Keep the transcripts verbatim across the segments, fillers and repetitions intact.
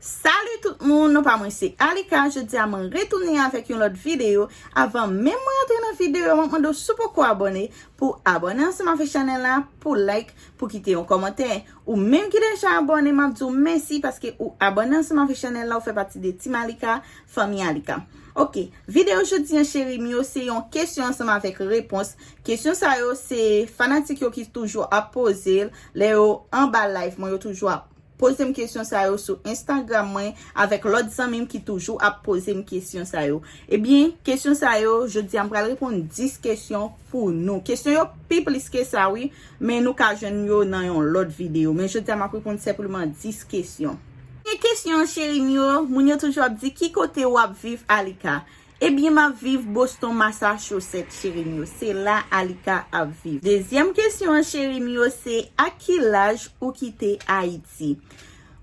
Salut tout moun, non pa mwen se Alika. Jodi a mwen retounen avèk yon lòt videyo. Avan menm mwen antre nan videyo, mwen mande w si w poko abòne, pou abòne ansanm avèk chanèl la, pou like, pou kite yon kòmantè. Ou menm ki deja abòne, m ap di w mèsi paske ou abòne ansanm avèk chanèl la, ou fè pati de Team Alika, fanmi Alika. Ok, videyo jodi an cheri m yo, se yon kesyon ansanm avèk repons. Kesyon sa yo, se fanatik yo ki toujou ap poze l, lè yo anba live mwen, yo toujou ap poze m kesyon sa yo sou Instagram mwen avèk lòt zanmi m ki toujou ap poze m kesyon sa yo. Ebyen, kesyon sa yo, jodi a m pral reponn dis kesyon pou nou. Kesyon yo pi plis ke sa, wi, men nou ka jwenn yo nan yon lòt videyo. Men jodi a m ap reponn senpleman dis kesyon. Premye kesyon, cheri m yo, moun yo toujou ap di, "Ki kote w ap viv, Alika?" Ebyen, m ap viv Boston, Massachusetts, cheri m yo. Se la Alika ap viv. Dezyèm kesyon an, cheri m yo, se a ki laj ou kite Ayiti?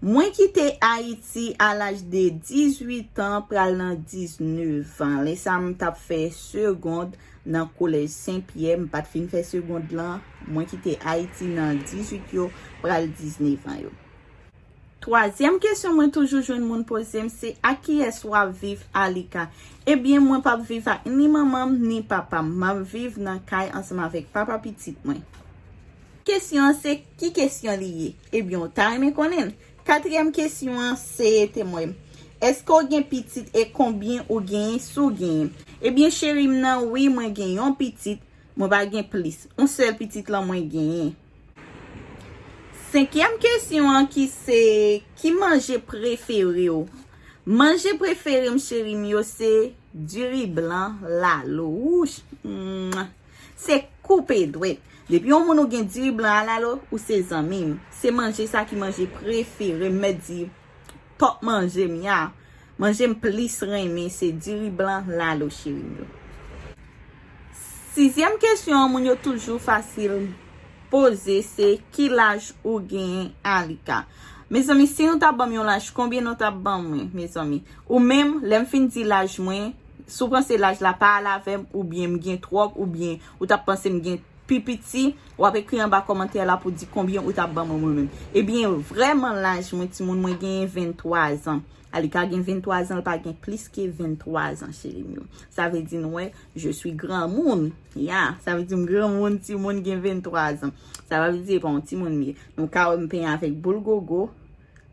Mwen kite Ayiti a laj de dizuit an, pral nan diznèf an. Lè sa, m t ap fè segond nan kolèj Sen Pyè. M pa t fin fè segond lan. Mwen kite Ayiti nan dizuit yo, pral diznèf an yo. Twazyèm kesyon mwen toujou jwenn moun poze m se, "A kiyès w ap viv, Alika?" Ebyen, mwen p ap viv ak ni manman m, ni papa m. M ap viv nan kay ansanm avèk papa pitit mwen. Kesyon an se, "Ki kesyon li ye?" Ebyen, ou ta renmen konnen l. Katriyèm kesyon an se, "Temwen, èske w gen pitit e konbyen ou genyen si w genyen?" Ebyen, cheri m nan, wi, mwen gen yon pitit. Mwen pa gen plis. Yon sèl pitit lan mwen genyen. Senkyèm kesyon an ki se, "Ki manje prefere w?" Manje prefere m, cheri m yo, se diri blan lalo. Wouch! Mwa! Se koupe dwèt. Depi yon moun ou gen diri blan a lalo, ou se zanmi m. Se manje sa ki manje prefere m, mèt di top manje m ya. Manje m plis renmen se diri blan lalo, cheri m yo. Sizyèm kesyon an moun yo toujou fasil poze se, "Ki laj ou genyen, Alika?" Mezanmi, si nou ta ban m yon laj, konbyen nou ta ban mwen, mezanmi? Ou menm, lè m fin di laj mwen, si w panse laj la pa al avè m, oubyen m gen twòp, oubyen ou t ap panse m gen pi piti, w ap ekri anba kòmantè la pou di konbyen ou t ap ban mwen, mwen menm. Ebyen, vrèman laj mwen, timoun, mwen genyen venntwa zan. Alika gen venntwa zan, l pa gen plis ke venntwa zan, cheri m yo. Sa vle di, nou wè, je suis granmoun. Ya, sa vle di m granmoun, timoun, gen venntwa zan. Sa pa vle di e pa yon timoun m ye. Nou ka wè m penyen avèk boul gogo.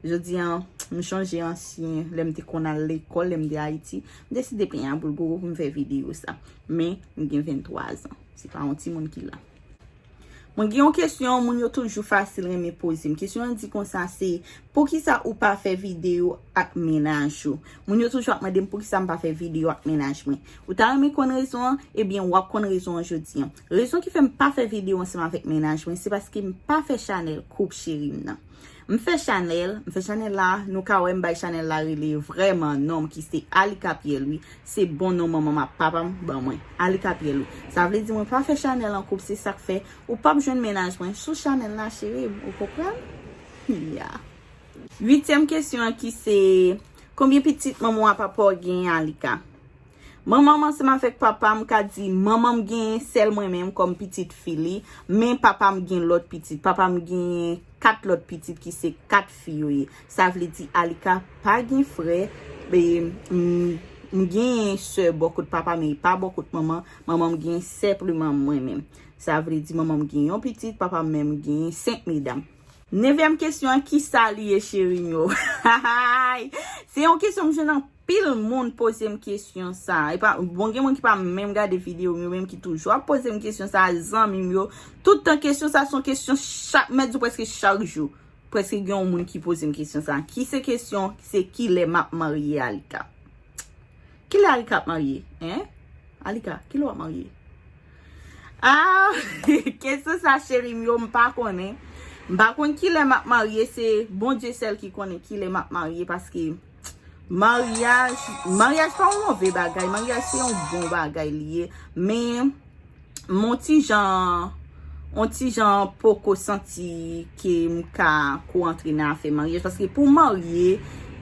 Jodi a, m chanje ansyen, lè m te konn al lekòl, lè m te Ayiti. M deside penyen ak boul gogo pou m fè videyo sa. Men, m gen venntwa zan. Se pa yon timoun ki la. Mwen gen yon kesyon, moun yo toujou fasil renmen poze m. Kesyon an di konsa se, "Poukisa ou pa fè videyo ak mennaj ou?" Moun yo toujou ap mande m poukisa m pa fè videyo ak mennaj mwen. Ou ta renmen konn rezon an? Ebyen, w ap konn rezon an jodi an. Rezon ki fè m pa fè videyo ansanm avèk mennaj mwen, se paske m pa fè chanèl koup cheri m nan. M fè chanèl, m fè chanèl la, nou ka wè m bay chanèl la rele vrèman non m ki se Alika Pierre Louis, se bon non manman m ak papa m ban mwen, Alika Pierre Louis. Sa vle di mwen pa fè chanèl an koup, se sa k fè ou p ap jwenn mennaj mwen sou chanèl la, cheri m, ou konprann? Ya. Uityèm kesyon an ki se, konbyen pitit manman w ak papa w genyen, Alika? Manman m ansanm avèk papa m ka di manman m genyen sèl mwen menm kòm pitit fi li, men papa m gen lòt pitit. Papa m genyen kat lòt pitit ki se kat fi yo ye. Sa vle di Alika pa gen frè, e, m, m genyen sè bò kot papa, men e pa bò kot manman. Manman m genyen senpleman mwen menm. Sa vle di manman m gen yon pitit, papa m menm genyen senk medam. Nevyèm kesyon an, kisa li ye, cheri m yo? Se yon kesyon m jwenn anpil moun poze m kesyon sa. E pa, bon, gen moun ki pa menm gade videyo m yo, menm ki toujou ap poze m kesyon sa, zanmi m yo. Tout tan kesyon sa se yon kesyon chak, m mèt di w prèske chak jou. Prèske gen yon moun ki poze m kesyon sa. Ki se kesyon, se kilè m ap marye, Alika? Kilè Alika ap marye? Hein? Alika, kilè w ap marye? Ah, kesyon sa, cheri m yo, m pa konnen. M pa konn kilè m ap marye, se Bondye sèl ki konnen kilè m ap marye, paske maryaj, maryaj pa yon move bagay, maryaj se yon bon bagay li ye, men m on ti jan, on ti jan poko santi ke m ka ko antre nan afè maryaj, paske pou w marye,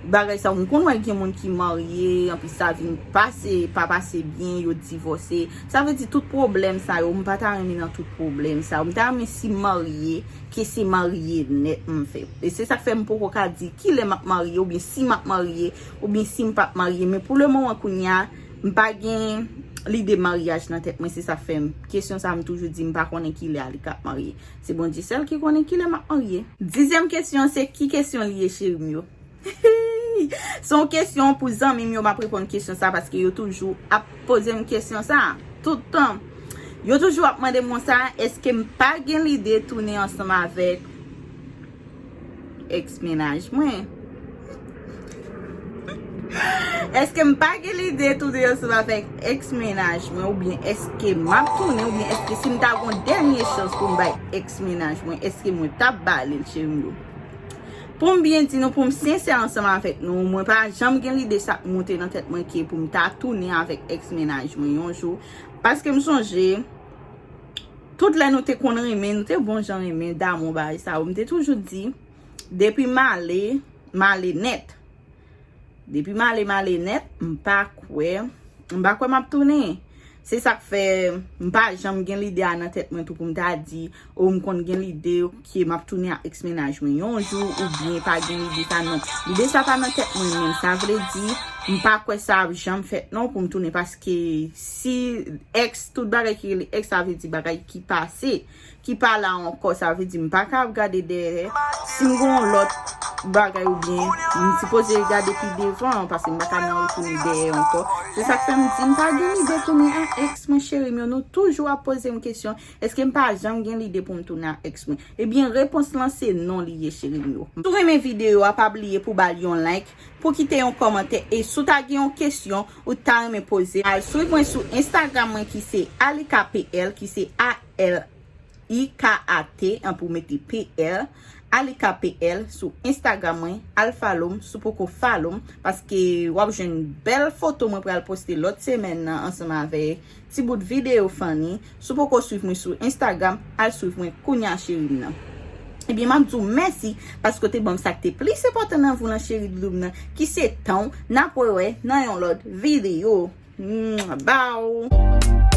Bagay sa, m konn wè gen moun ki marye, anpi sa vin pase, pa pase byen, yo divòse. Sa vle di tout pwoblèm sa yo, m pa ta renmen nan tout pwoblèm sa yo. M ta renmen si m marye, ke se marye nèt m fè. E se sa k fè m poko ka di kilè m ap marye, oubyen si m ap marye, oubyen si m p ap marye. Men pou le moman kounye a, m pa gen lide maryaj nan tèt mwen, se sa k fè m. Kesyon sa m toujou di, m pa konnen kilè Alika ap marye. Se Bondye sèl ki konnen kilè m ap marye. Dizyèm kesyon, se ki kesyon li ye, cheri m yo? Se yon kesyon pou zanmi m yo, m ap reponn kesyon sa, paske yo toujou ap poze m kesyon sa. Tout tan. Yo toujou ap mande m konsa, èske m pa gen lide tounen ansanm avèk ex mennaj mwen? Èske m pa gen lide tounen ansanm avèk ex mennaj mwen, oubyen èske m ap tounen, oubyen èske si m ta gon dènye chans pou m bay ex mennaj mwen, èske mwen t ap ba li l, cheri m yo? Pou m byen di nou, pou m sensè ansanm avèk nou, mwen pa janm gen lide sa k monte nan tèt mwen ke pou m ta tounen avèk ex mennaj mwen yon jou. Paske m sonje, tout lè nou te konn renmen, nou te bon jan renmen, damou, bagay sa yo, m te toujou di, depi m ale, m ale nèt. Depi m ale, m ale nèt, m pa kwè, m pa kwè m ap tounen. Se sa k fè m pa janm gen lide a nan tèt mwen tou pou m ta di, o, m konn gen lide ke m ap tounen ak ex mennaj mwen yon jou, oubyen pa gen lide sa, non. Lide sa pa nan tèt mwen menm. Sa vle di, m pa kwè sa ap janm fèt non pou m tounen, paske si ex, tout bagay ki rele ex, sa vle di bagay ki pase, ki pa la ankò, sa vle di m pa ka ap gade dèyè. Si m gen yon lòt bagay oubyen m sipoze gade pi devan, paske m pa ka nan retounen dèyè ankò. Se sa k fè m di m pa gen lide tounen ak ex mwen, cheri m yo. Nou toujou ap poze m kesyon, èske m pa janm gen lide pou m tounen ak ex mwen? Ebyen, repons lan se non li ye, cheri m yo. Si w renmen videyo a, pa bliye pou ba l yon like, pou kite yon kòmantè, e si w ta gen yon kesyon ou ta renmen poze, al swiv mwen sou Instagram mwen ki se Alika P L, ki se A L I K A T, an, pou mete P L, Alika P L sou Instagram mwen, al follow m, si w poko follow m, paske w ap jwenn bèl foto mwen pral poste lòt semèn nan ansanm avèk ti bout videyo funny. Si w poko swiv mwen sou Instagram, al swiv mwen kounya, cheri m nan. Ebyen, m ap di w mèsi paske w te ban m sa k te plis enpòtan nan vi w lan, cheri doudou m nan, ki se tan w. N ap wè wè nan yon lòt videyo. Mwah, bye.